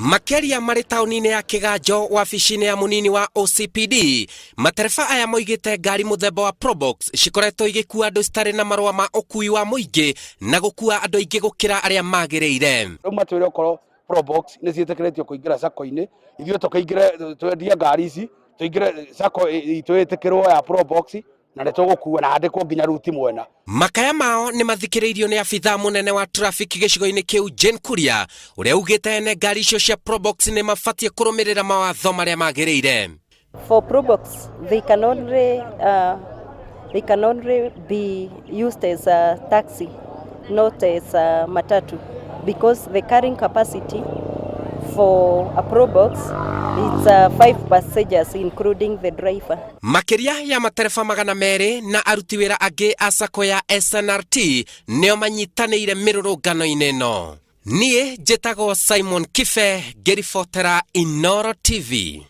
Makĩaria marĩ taũni-inĩ ya Kĩganjo wabici-inĩ ya mũnini wa OCPD, matereba aya moigĩte ngari mũthemba wa Probox cikoretwo igĩkua andũ citarĩ na marũa ma ũkui wa mũingĩ na gũkua andũ aingĩ gũkĩra arĩa magĩrĩire. Rĩu matwĩre okorwo Probox nĩ ciĩtĩkĩrĩtio kũingĩra sacco-inĩ, ithuĩ tũkĩingĩre twendie ngari ici tũingĩre sacco itũ ĩtĩkĩrwo ya Probox na nĩ tũgũkua na handĩkwo nginya ruti mwena. Makaya mao nĩ mathikĩrĩirio nĩ abithaa mũnene wa traffic gĩcigo-inĩ kĩu Jane Kuria, ũrĩa ugĩte ene ngari icio cia Probox nĩ mabatiĩ kũrũmĩrĩra mawatho marĩa magĩrĩire. For Probox, they can only be used as a taxi, not as a matatu, because the carrying capacity for a Probox it's 5 passengers including the driver. Makĩria ya matereba 200 na aruti wĩra angĩ a sacco ya SNRT nĩo manyitanĩire mĩrũrũngano-inĩ ĩno. Niĩ njĩtagwo Simon Kibe ngĩribotera Inooro TV.